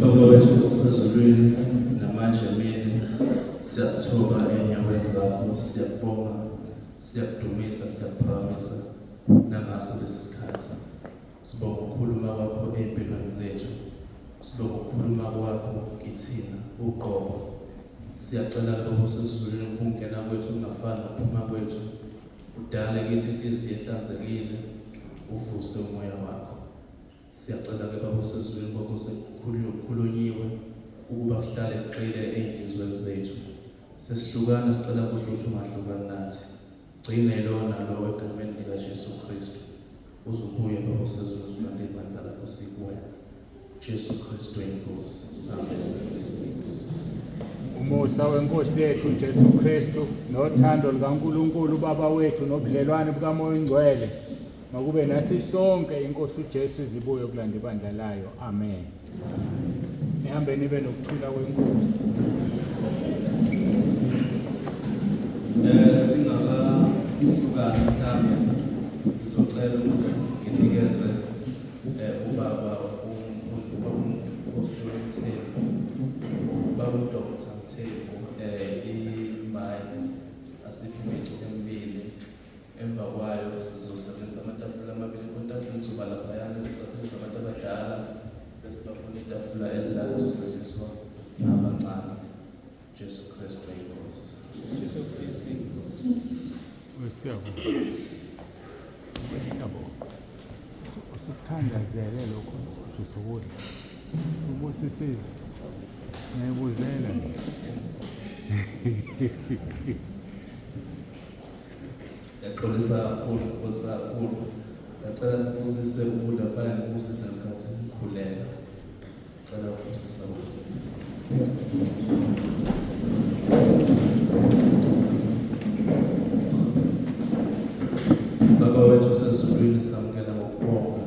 Baba wethu osezulwini, namanje emini siyazithoba ey'nyaweni zakho, siyakubonga, siyakudumisa, siyakuphakamisa nangaso lesi sikhathi. Sibonga ukukhuluma kwakho ey'mpilweni zethu, sibonga ukukhuluma kwakho kithina uqobo. Siyacela-ke Baba osezulwini ukungena kwethu kungafani nokuphuma kwethu, udale kithi inhliziyo ehlanzekile, uvuse umoya wakho. Siyacela-ke Baba osezulwini konke osekukhulunyiwe ukuba kuhlale kugxile ey'nhliziyweni zethu. Sesihlukana sicela Nkosi ukuthi ungahlukani nathi. Gcina yilowo nalowo egameni likaJesu Kristu. Uze ubuye Baba osezulwini uzolanda ibandla lakho sikuwena. Jesu Kristu inkosi. Amen. Umusa wenkosi yethu Jesu Kristu nothando lukaNkulunkulu uBaba wethu nobudlelwane bukaMoya oNgcwele makube nathi sonke inkosi uJesu izibuye kulanda ibandla layo. Amen. Nihambe nibe nokuthula kwenkosi. Singakahlukani mhlambe ngizocela ukuthi nginikeze ubaba umfundi ubaba uMphostoli Mthembu, ubaba uDr Mthembu i-mic asiphe imicu emibili. Emva kwayo sizosebenzisa amatafula amabili. Itafula lizoba laphayana lizosetshenziswa abantu abadala, bese bafuna itafula elila lizosetshenziswa abancane. Jesu Kristu inkosi. Jesu Kristu inkosi. Siyabonga. Siyabonga. Usukuthandazele lokho ukuthi usukudla. Usubusisile. Ngiyibuzela. Yaxolisa kakhulu, Nkosi kakhulu. Sacela sibusise ukudla kufanele ngikubusise ngesikhathi ngikhuleka. Cela ukubusisa ukudla. Baba wethu osezulwini, samukela ngokubonga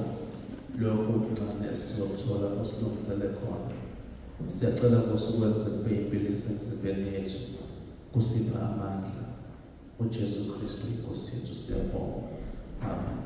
lokhu okuncane esizokuthola osilungisele khona. Siyacela Nkosi ukwenze kube yimpilo esemzimbeni yethu, kusipha amandla. UJesu Kristu inkosi yethu siyabonga. Amen.